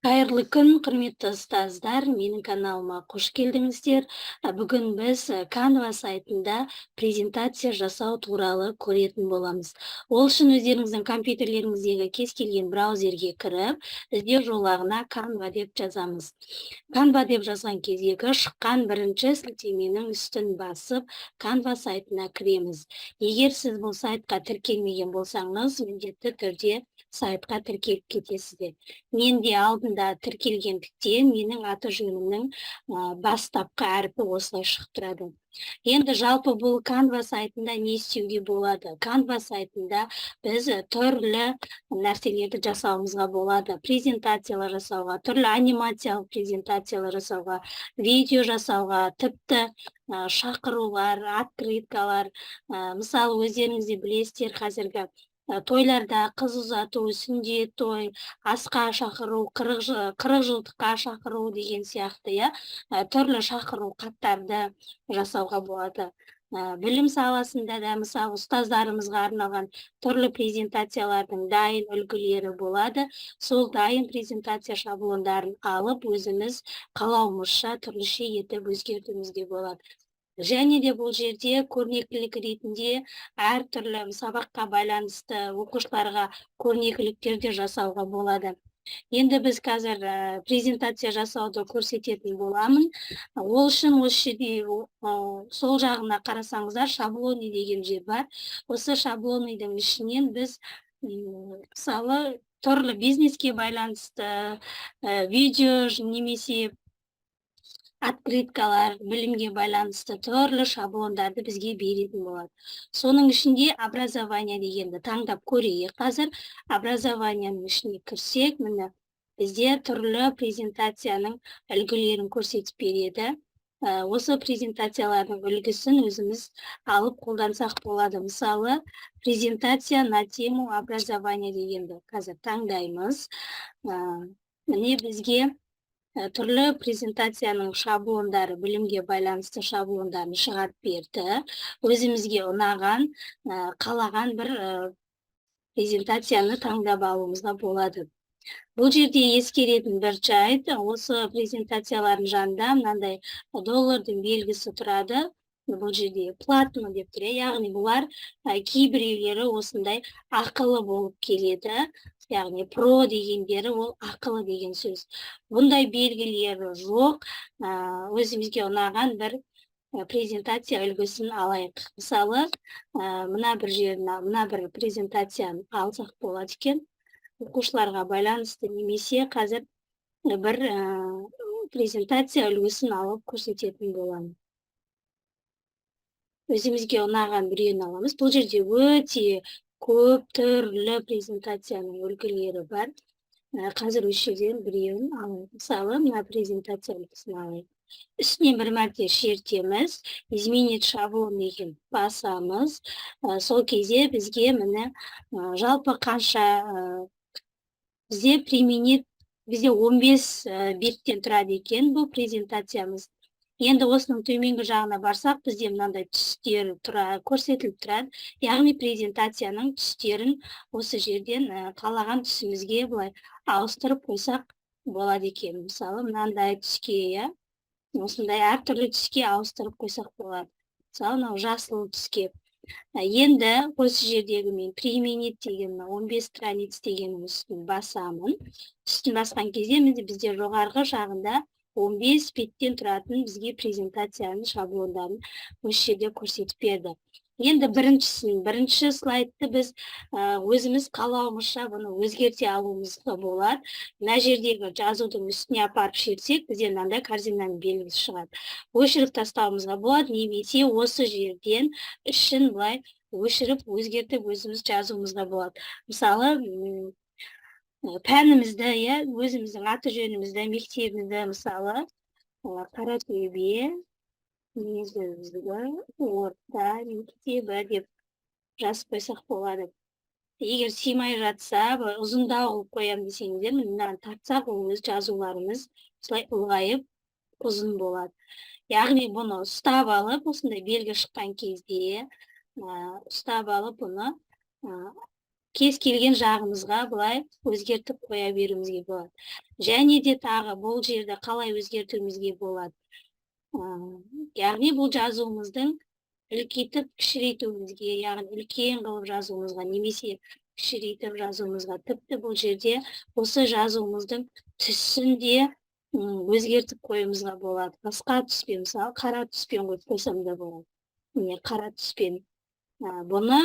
Қайырлы күн, құрметті ұстаздар! Менің каналыма қош келдіңіздер. Бүгін біз Canva сайтында презентация жасау туралы көретін боламыз. Ол үшін өздеріңіздің компьютерлеріңіздегі кез келген браузерге кіріп, іздеу жолағына Canva деп жазамыз. Canva деп жазған кездегі шыққан бірінші сілтеменің үстін басып, Canva сайтына кіреміз. Егер сіз бұл сайтқа тіркелмеген болсаңыз, міндетті түрде сайтқа тіркеліп кетесіздер. Мен де алдында тіркелгендіктен, менің аты жөнімнің бастапқы әрпі осылай шығып тұрады. Енді жалпы бұл Canva сайтында не істеуге болады? Canva сайтында біз түрлі нәрселерді жасауымызға болады: презентациялар жасауға, түрлі анимациялық презентациялар жасауға, видео жасауға, тіпті шақырулар, открыткалар. Мысалы, өздеріңіз де білесіздер, қазіргі тойларда қыз ұзату, сүндет той, асқа шақыру, 40 жылдыққа шақыру деген сияқты, иә, түрлі шақыру хаттарды жасауға болады. Білім саласында да, мысалы, ұстаздарымызға арналған түрлі презентациялардың дайын үлгілері болады. Сол дайын презентация шаблондарын алып, өзіміз қалауымызша түрліше етіп өзгертуімізге болады. Және де бұл жерде көрнекілік ретінде әртүрлі сабаққа байланысты оқушыларға көрнекіліктер де жасауға болады. Енді біз қазір презентация жасауды көрсететін боламын. Ол үшін осы жерде сол жағына қарасаңыздар, «Шаблоны» деген жер бар. Осы шаблоныдың ішінен біз, мысалы, түрлі бизнеске байланысты видео немесе открыткалар, білімге байланысты түрлі шаблондарды бізге беретін болады. Соның ішінде «Образование» дегенді таңдап көрейік. Қазір образованияның ішіне кірсек, міне, бізде түрлі презентацияның үлгілерін көрсетіп береді. Осы презентациялардың үлгісін өзіміз алып қолдансақ болады. Мысалы, «Презентация на тему образования» дегенді қазір таңдаймыз. Міне, бізге түрлі презентацияның шаблондары, білімге байланысты шаблондарын шығарып берді. Өзімізге ұнаған, қалаған бір презентацияны таңдап алуымызға болады. Бұл жерде ескеретін бір жайт: осы презентациялардың жанында мынандай доллардың белгісі тұрады. Бұл жерде «платно» деп тұр, яғни бұлар кейбіреулері осындай ақылы болып келеді, яғни «про» дегендері ол ақылы деген сөз. Бұндай белгілері жоқ, өзімізге ұнаған бір презентация үлгісін алайық. Мысалы, мына бір жерін, мына бір презентацияны алсақ болады екен оқушыларға байланысты немесе қазір бір презентация үлгісін алып көрсететін боламын. Өзімізге ұнаған біреуін аламыз. Бұл жерде өте көп түрлі презентацияның үлгілері бар. Қазір осы жерден біреуін алайық. Мысалы, мына презентация үлгісін алайық. Үстіне бір мәрте шертеміз, «Изменить шаблон» деген басамыз. Сол кезде бізге, міне, жалпы қанша бізде «Применить», бізде 15 беттен тұрады екен бұл презентациямыз. Енді осының төменгі жағына барсақ, бізде мынандай түстер тұра көрсетіліп тұрады, яғни презентацияның түстерін осы жерден қалаған түсімізге былай ауыстырып қойсақ болады екен. Мысалы, мынандай түске, иә, осындай әртүрлі түске ауыстырып қойсақ болады. Мысалы, мынау жасыл түске. Енді осы жердегі мен «Применить» деген, 15 страниц дегеннің үстін басамын. Үстін басқан кезде, міне, бізде жоғарғы жағында 15 беттен тұратын бізге презентацияның шаблондарын осы жерде көрсетіп берді. Енді біріншісін, бірінші слайдты біз өзіміз қалауымызша бұны өзгерте алуымызға болады. Мына жердегі жазудың үстіне апарып шертсек, бізде мынандай корзинаның белгісі шығады. Өшіріп тастауымызға болады немесе осы жерден ішін былай өшіріп, өзгертіп, өзіміз жазуымызға болады. Мысалы, пәнімізді, иә, өзіміздің аты жөнімізді, мектебімізді, мысалы, Қаратөбе негізгі орта мектебі деп жазып қойсақ болады. Егер сыймай жатса, былай ұзындау қылып қоямын десеңіздер, міне, мынаны тартсақ, ол өз жазуларымыз осылай ұлғайып, ұзын болады. Яғни бұны ұстап алып, осындай белгі шыққан кезде ұстап алып, бұны Кез келген жағымызға былай өзгертіп қоя беруімізге болады. Және де тағы бұл жерді қалай өзгертуімізге болады? Яғни бұл жазуымыздың үлкейтіп кішірейтуімізге, яғни үлкен қылып жазуымызға немесе кішірейтіп жазуымызға, тіпті бұл жерде осы жазуымыздың түсін де өзгертіп қоюымызға болады. Басқа түспен, мысалы, қара түспен қойып қойсам да болады. Міне, қара түспен. Бұны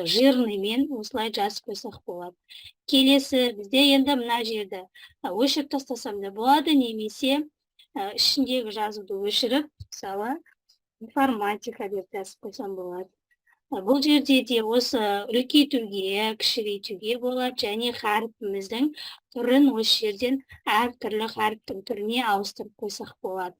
жирныймен осылай жазып қойсақ болады. Келесі бізде енді мына жерді өшіріп тастасам да болады, немесе ішіндегі жазуды өшіріп, мысалы, информатика деп жазып қойсам болады. Бұл жерде де осы үлкейтуге, кішірейтуге болады, және қаріпіміздің түрін осы жерден әртүрлі қаріптің түріне ауыстырып қойсақ болады.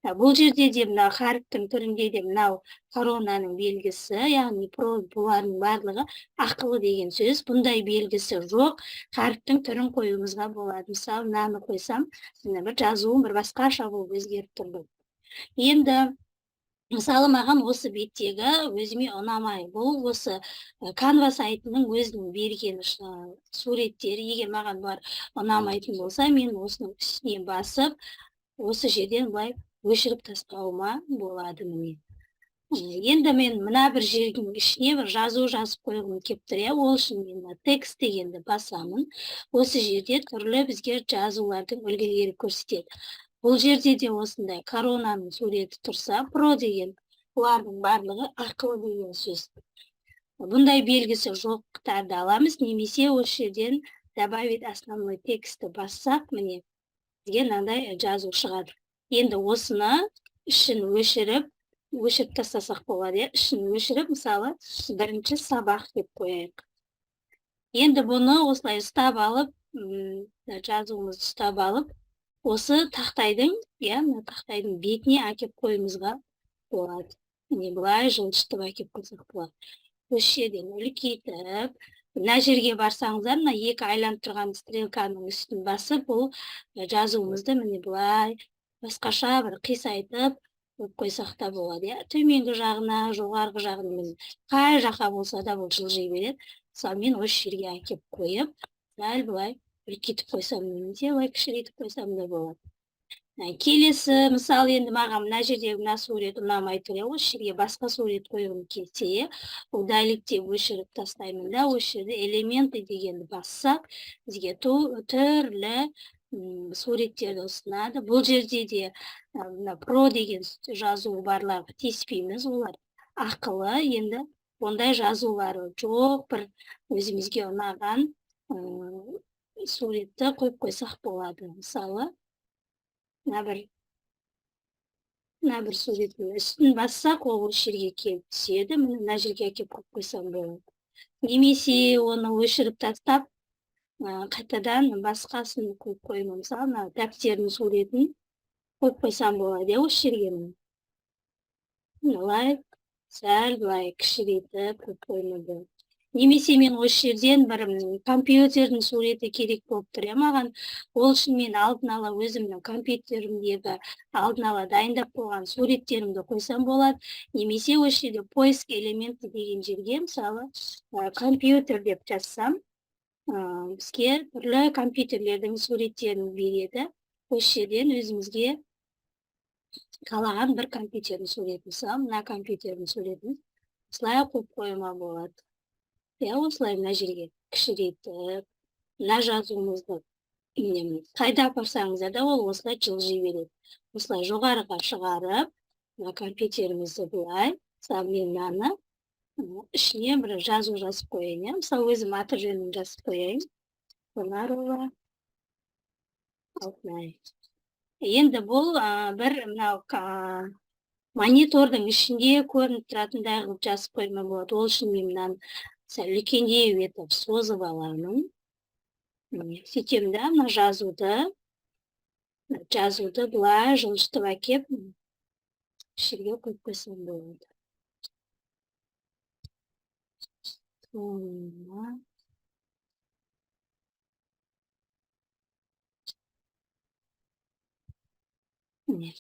Бұл жерде де мынау қаріптің түрінде де мынау коронаның белгісі, яғни про, бұлардың барлығы ақылы деген сөз. Бұндай белгісі жоқ қаріптің түрін қоюымызға болады. Мысалы, мынаны қойсам, мына бір жазуым бір басқаша болып өзгеріп тұрды. Енді мысалы, маған осы беттегі өзіме ұнамай, бұл осы Canva сайтының өзінің берген суреттері, егер маған бұлар ұнамайтын болса, мен осының үстіне басып, осы жерден былай өшіріп тастауыма болады, міне. Енді мен мына бір жердің ішіне бір жазу жазып қойғым келіп тұр, иә, ол үшін мен мына текст дегенді басамын. Осы жерде түрлі бізге жазулардың үлгілері көрсетеді. Бұл жерде де осындай коронаның суреті тұрса, про деген, бұлардың барлығы ақылы деген сөз. Бұндай белгісі жоқтарды аламыз, немесе осы жерден добавить основной текстті бассақ, міне, бізге мынандай жазу шығады. Енді осыны ішін өшіріп тастасақ болады, иә, ішін өшіріп, мысалы, бірінші сабақ деп қояйық. Енді бұны осылай ұстап алып, жазуымызды ұстап алып, осы тақтайдың, иә, мына тақтайдың бетіне әкеп қоюымызға болады. Міне, былай жылжытып әкеп қойсақ болады. Осы жерден үлкейтіп, мына жерге барсаңыздар, мына екі айланып тұрған стрелканың үстін басып, бұл жазуымызды міне былай басқаша бір қисайтып қойып қойсақ та болады, иә. Төменгі жағына, жоғарғы жағына, міне, қай жаққа болса да бұл жылжи береді. Мысалы, мен осы жерге әкеп қойып, сәл былай үлкейтіп қойсам немесе былай кішірейтіп қойсам да болады. Келесі, мысалы, енді маған мына жердегі мына сурет ұнамай тұр, иә, осы жерге басқа сурет қойғым келсе, удалить деп өшіріп тастаймын да, осы жерде элементы дегенді бассақ, бізге түрлі суреттерді ұсынады. Бұл жерде де мына про деген жазуы барларға тиіспейміз, олар ақылы. Енді ондай жазулары жоқ, бір өзімізге ұнаған суретті қойып қойсақ болады. Мысалы, мына бір суреттің үстін бассақ, ол осы жерге келіп түседі. Міне, мына жерге әкеліп қойып қойсам болады. Немесе оны өшіріп тастап, қайтадан басқасын қойып қоюым, мысалы, мына дәптердің суретін қойып қойсам болады, иә, осы жерге. Міне, былай сәл былай кішірейтіп қойып қоюыма болады. Немесе мен осы жерден бір компьютердің суреті керек болып тұр, иә, маған. Ол үшін мен алдын ала өзімнің компьютерімдегі алдын ала дайындап қойған суреттерімді қойсам болады. Немесе осы жерде поиск элементы деген жерге, мысалы, компьютер деп жазсам, бізге түрлі компьютерлердің суреттерін береді. Осы жерден өзімізге қалаған бір компьютердің суретін, мысалы, мына компьютердің суретін осылай қойып қоюыма болады. Иә, осылай мына жерге кішірейтіп, мына жазуымызды, міне, қайда апарсаңыздар да, ол осылай жылжи береді. Осылай жоғарыға шығарып, мына компьютерімізді былай, мысалы, мен мынаны ішіне бір жазу жазып қояйын, иә, мысалы, өзім аты жөнімді жазып қояйын: Қонарова Алтынай. Енді бұл бір мынау монитордың ішінде көрініп тұратындай қылып жазып қоюыма болады. Ол үшін мен мынаны сәл үлкендеу етіп созып аламын. Міне, сөйтемін да, мына жазуды былай жылжытып әкеп жерге қойып қойсам болады. Міне,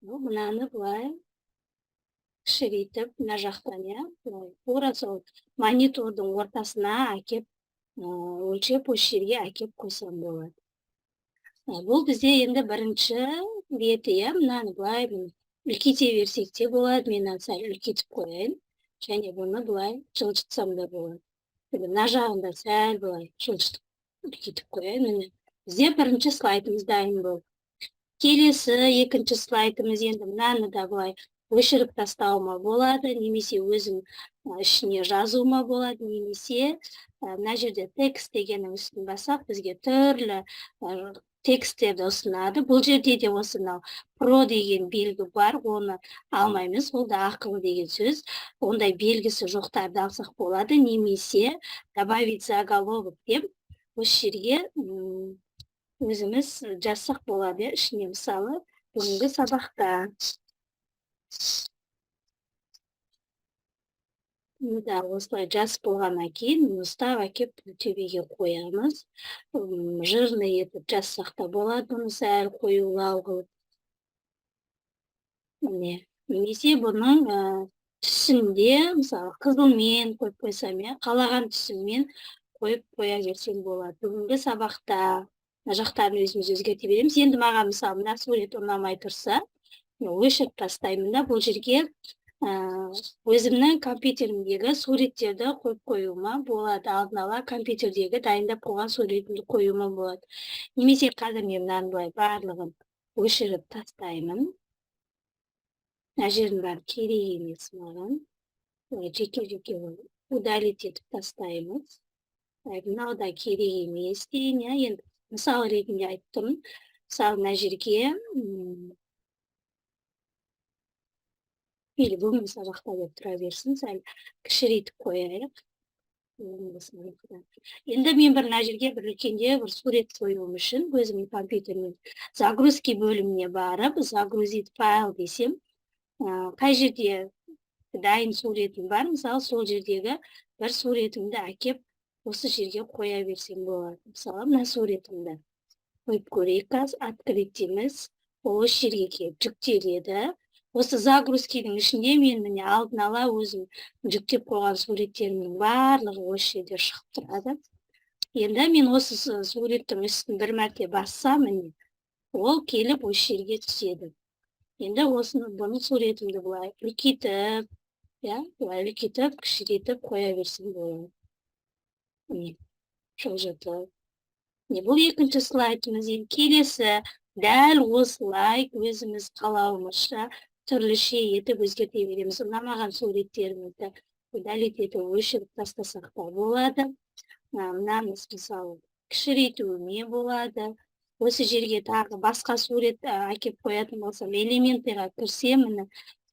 мынаны былай Кішірейтіп мына жақтан, иә, тура сол монитордың ортасына әкеп өлшеп, осы жерге әкеп қойсам болады. Бұл бізде енді бірінші беті, иә. Мынаны былай үлкейте берсек те болады. Мен мынаны сәл үлкейтіп қояйын және бұны былай жылжытсам да болады. Енді мына жағын да сәл былай жылжытып, үлкейтіп қояйын. Міне, бізде бірінші слайдымыз дайын болды. Келесі екінші слайдымыз. Енді мынаны да былай өшіріп тастауыма болады немесе өзім ішіне жазуыма болады, немесе мына жерде текст дегеннің үстін бассақ, бізге түрлі тексттерді ұсынады. Бұл жерде де осы мынау про деген белгі бар, оны алмаймыз, ол да ақылы деген сөз. Ондай белгісі жоқтарды алсақ болады немесе добавить заголовок деп осы жерге өзіміз жазсақ болады, иә, ішіне. Мысалы, бүгінгі сабақта. Да, осылай жазып болғаннан кейін ұстап әкеп төбеге қоямыз. Жирный етіп жазсақ та болады бұны, сәл қоюлау қылып. Міне, немесе бұның түсінде, мысалы, қызылмен қойып қойсам, иә, қалаған түсіммен қойып қоя берсем болады. Бүгінгі сабақта мына жақтарын өзіміз өзгерте береміз. Енді маған, мысалы, мына сурет ұнамай тұрса, мен өшіріп тастаймын да, бұл жерге өзімнің компьютерімдегі суреттерді қойып қоюыма болады. Алдын ала компьютердегі дайындап қойған суретімді қоюыма болады. Немесе қазір мен мынаны былай барлығын өшіріп тастаймын. Мына жердің бәрі керек емес маған. Былай жеке жеке удалить етіп тастаймыз. Мынау да керек емес дейін, иә. Енді мысал ретінде айттым. Мысалы, мына жерге мейлі, бүгінгі сабақта деп тұра берсін, сәл кішірейтіп қояйық. Енді мен бір мына жерге бір үлкендеу бір сурет қоюым үшін өзімнің компьютерімнен загрузки бөліміне барып, загрузить файл десем, қай жерде дайын суретім бар, мысалы, сол жердегі бір суретімді әкеп осы жерге қоя берсем болады. Мысалы, мына суретімді қойып көрейік қазір. Открыть дейміз, ол осы жерге келіп жүктеледі. Осы загрузкидің ішінде мен, міне, алдын ала өзім жүктеп қойған суреттерімнің барлығы осы жерде шығып тұрады. Енді мен осы суреттің үстін бір мәрте бассам, міне, ол келіп осы жерге түседі. Енді осыны, бұны, суретімді былай үлкейтіп, иә, былай үлкейтіп, кішірейтіп қоя берсем болады. Міне, жылжытып. Міне, бұл екінші слайдымыз. Енді келесі дәл осылай өзіміз қалауымызша түрліше етіп өзгерте береміз. Ұнамаған суреттерімізді удалить етіп, өшіріп тастасақ та болады. Мынаны, мысалы, кішірейтуіме болады. Осы жерге тағы басқа сурет әкеп қоятын болсам, элементыға кірсем, міне,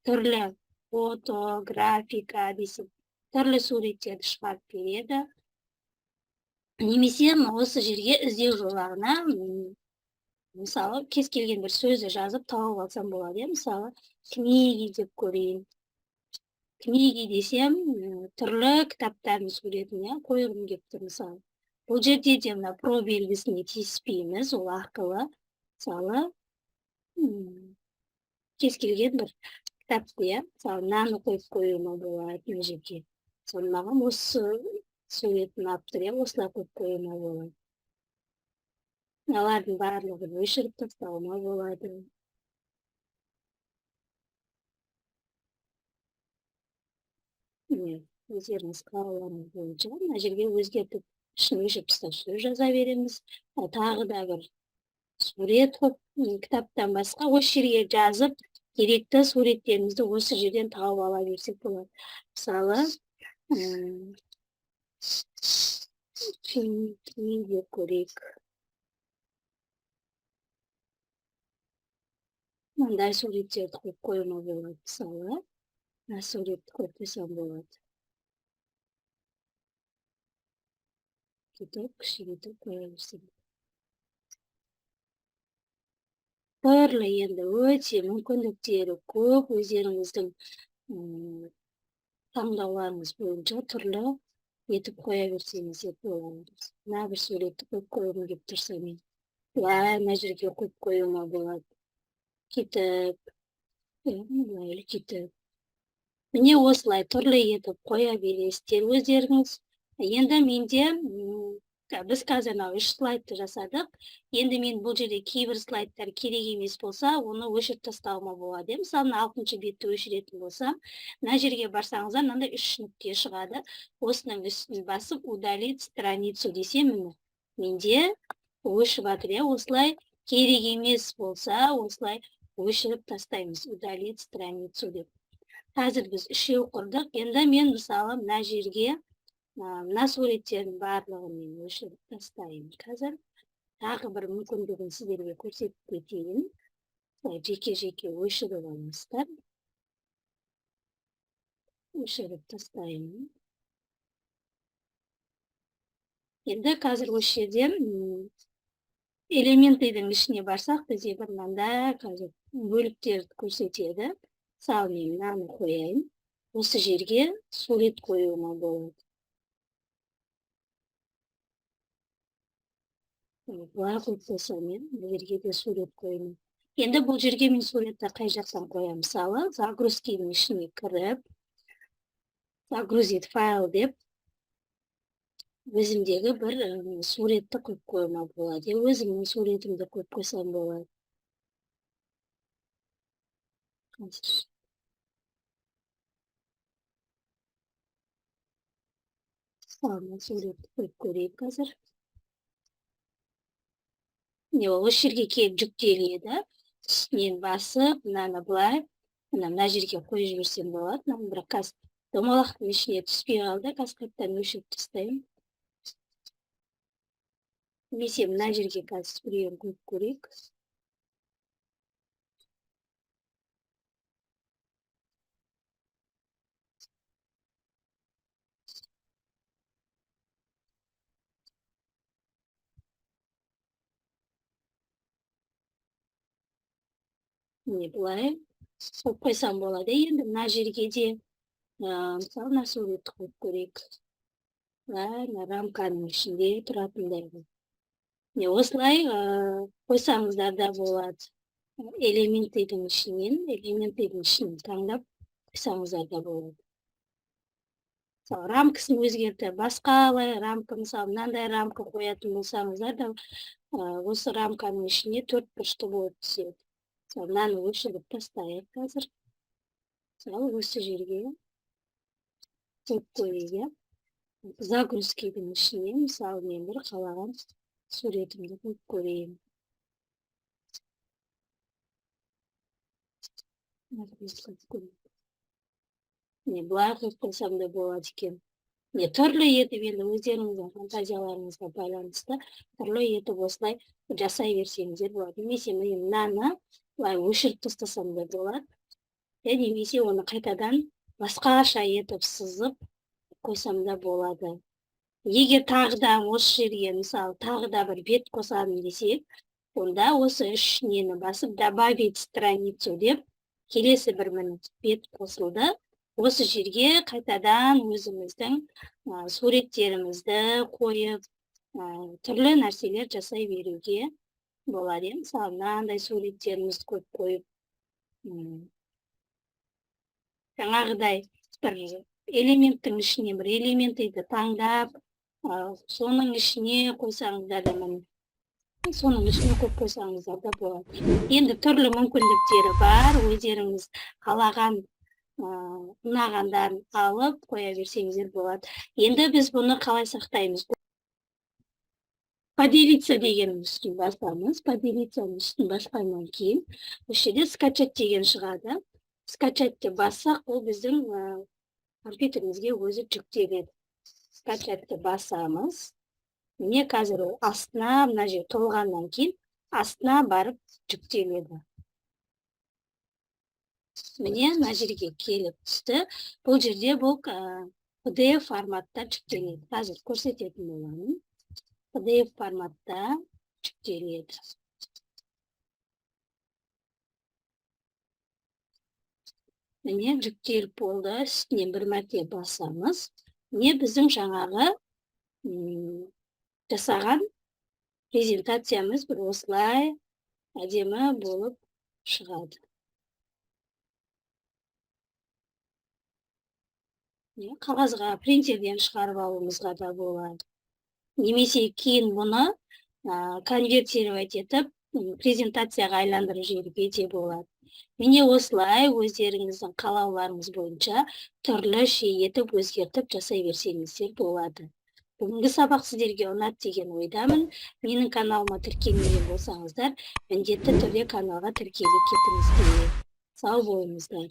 түрлі фото, графика десем, түрлі суреттерді шығарып береді. Немесе осы жерге іздеу жолағына, мысалы, кез келген бір сөзді жазып тауып алсам болады, иә. Мысалы, книги деп көрейін. Книги десем, түрлі кітаптардың суретін, иә, қойғым келіп тұр. Мысалы, бұл жерде де мына про белгісіне тиіспейміз, ол ақылы. Мысалы, кез келген бір кітапты, иә, мысалы, мынаны қойып қоюыма болады мына жерге. Мысалы, маған осы сурет ұнап тұр, иә, осылай қойып қоюыма болады. Мыналардың барлығын өшіріп тастауыма болады. Міне, өздеріңіз қалауларыңыз бойынша мына жерге өзгертіп, ішін өшіріп тастап, сөз жаза береміз. Тағы да бір сурет қойып, кітаптан басқа осы жерге жазып, керекті суреттерімізді осы жерден тауып ала берсек болады. Мысалы, фильм деп көрейік. Мындай суреттерді қойып қоюыма болады. Мысалы, мына суретті қойып қойсам болады. Кетіп, кішірейтіп қоя берсем. Түрлі енді өте мүмкіндіктері көп, өздеріңіздің таңдауларыңыз бойынша түрлі етіп қоя берсеңіздер болады. Мына бір суретті қойып қойғым келіп тұрса, мен былай мына жерге қойып қоюыма болады. Кетіп, былай кетіп. Міне, осылай түрлі етіп қоя бересіздер өздеріңіз. Енді менде біз қазір мынау үш слайдты жасадық. Енді мен бұл жерде кейбір слайдтар керек емес болса, оны өшіріп тастауыма болады. Мысалы, мына алтыншы бетті өшіретін болсам, мына жерге барсаңыздар, мынандай үш нүкте шығады. Осының үстін басып, удалить страницу десем, міне, менде өшіп жатыр, иә. Осылай керек емес болса, осылай өшіріп тастаймыз, удалить страницу деп. Қазір біз үшеу құрдық. Енді мен, мысалы, мына жерге мына суреттердің барлығын мен өшіріп тастаймын. Қазір тағы бір мүмкіндігін сіздерге көрсетіп кетейін. Жеке-жеке өшіріп алыңыздар. Өшіріп тастаймын. Енді қазір осы жерде элементтердің ішіне барсақ, бізде бір мынандай қазір бөліктерді көрсетеді. Мысалы, мен мынаны қояйын. Осы жерге сурет қоюыма болады. Былай қойып қойсам, мен бұл жерге де сурет қоямын. Енді бұл жерге мен суретті қай жақтан қоямын? Мысалы, загрузкидің ішіне кіріп, загрузить файл деп өзімдегі бір суретті қойып қоюыма болады. Өзімнің суретімді қойып қойсам болады. Қазір. Мысалы, мына суретті қойып көрейік қазір. Міне, ол осы жерге келіп жүктеледі. Үстінен басып, мынаны былай, мына жерге қойып жіберсем болады. Мынаны бірақ қазір домалақтың ішіне түспей қалды. Қазір қайтадан өшіріп тастаймын. Немесе мына жерге қазір біреуін қойып көрейік. Міне, былай қойып қойсам болады. Енді мына жерге де, мысалы, мына суретті қойып көрейік. Былай, мына рамканың ішінде тұратындай қылып. Міне, осылай қойсаңыздар да болады. Элементтердің ішінен таңдап қойсаңыздар да болады. Мысалы, рамкасын өзгертіп, басқалай рамка, мысалы, мынандай рамка қоятын болсаңыздар да, осы рамканың ішіне төрт бұрышты болып түседі. Мысалы, мынаны өшіріп тастайық қазір. Мысалы, осы жерге қойып қояйық, иә. Загрузкидің ішіне, мысалы, мен бір қалаған суретімді қойып көрейін. Міне, былай қойып қойсам да болады екен. Міне, түрлі етіп енді өздеріңіздің фантазияларыңызға байланысты түрлі етіп осылай жасай берсеңіздер болады. Немесе міне мынаны былай өшіріп тастасам да болады. Немесе оны қайтадан басқаша етіп сызып қойсам да болады. Егер тағы да осы жерге, мысалы, тағы да бір бет қосамын десек, онда осы үш нені басып добавить страницу деп келесі бір міне бет қосылды. Осы жерге қайтадан өзіміздің суреттерімізді қойып, түрлі нәрселер жасай беруге болады. Мысалы, мынандай суреттерімізді қойып қойып, жаңағыдай бір элементтің ішіне бір элементті таңдап, соның ішіне қойсаңыздар да, міне, соның ішіне қойып қойсаңыздар да болады. Енді түрлі мүмкіндіктері бар, өздеріңіз қалаған, ұнағандарын алып қоя берсеңіздер болады. Енді біз бұны қалай сақтаймыз? Поделиться деген үстін басамыз. Поделиться үстін басқаннан кейін осы жерде скачать деген шығады. Скачать деп бассақ, ол біздің компьютерімізге өзі жүктеледі. Скачать деп басамыз. Міне, қазір ол астына, мына жер толғаннан кейін астына барып жүктеледі. Міне, мына жерге келіп түсті. Бұл жерде бұл PDF форматта жүктеледі. Қазір көрсететін боламын. PDF форматта жүктеледі. Міне, жүктеліп болды. Үстінен бір мәрте басамыз. Міне, біздің жаңағы жасаған презентациямыз бір осылай әдемі болып шығады. Не, қағазға принтерден шығарып алуымызға да болады немесе кейін бұны конвертировать етіп, презентацияға айландырып жіберуге де болады. Міне, осылай өздеріңіздің қалауларыңыз бойынша түрліше етіп, өзгертіп жасай берсеңіздер болады. Бүгінгі сабақ сіздерге ұнады деген ойдамын. Менің каналыма тіркелмеген болсаңыздар, міндетті түрде каналға тіркеле кетіңіздер. Сау болыңыздар.